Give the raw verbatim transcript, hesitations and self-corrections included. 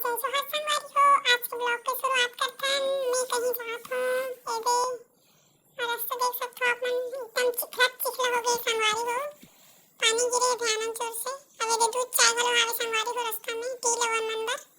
जय जोहार संगवारी हो, आज के vlog के शुरुआत करथन। मैं कहीं जात हूँ, ए दे, और रस्ता देख सकथो आप मन, एकदम चिखला चिखला हो गए संगवारी हो। पानी गिरे भयानक जोर से। अब ए दे दूध चाय घलो आवे संगवारी हो रस्ता में, पी लेवन मन बर।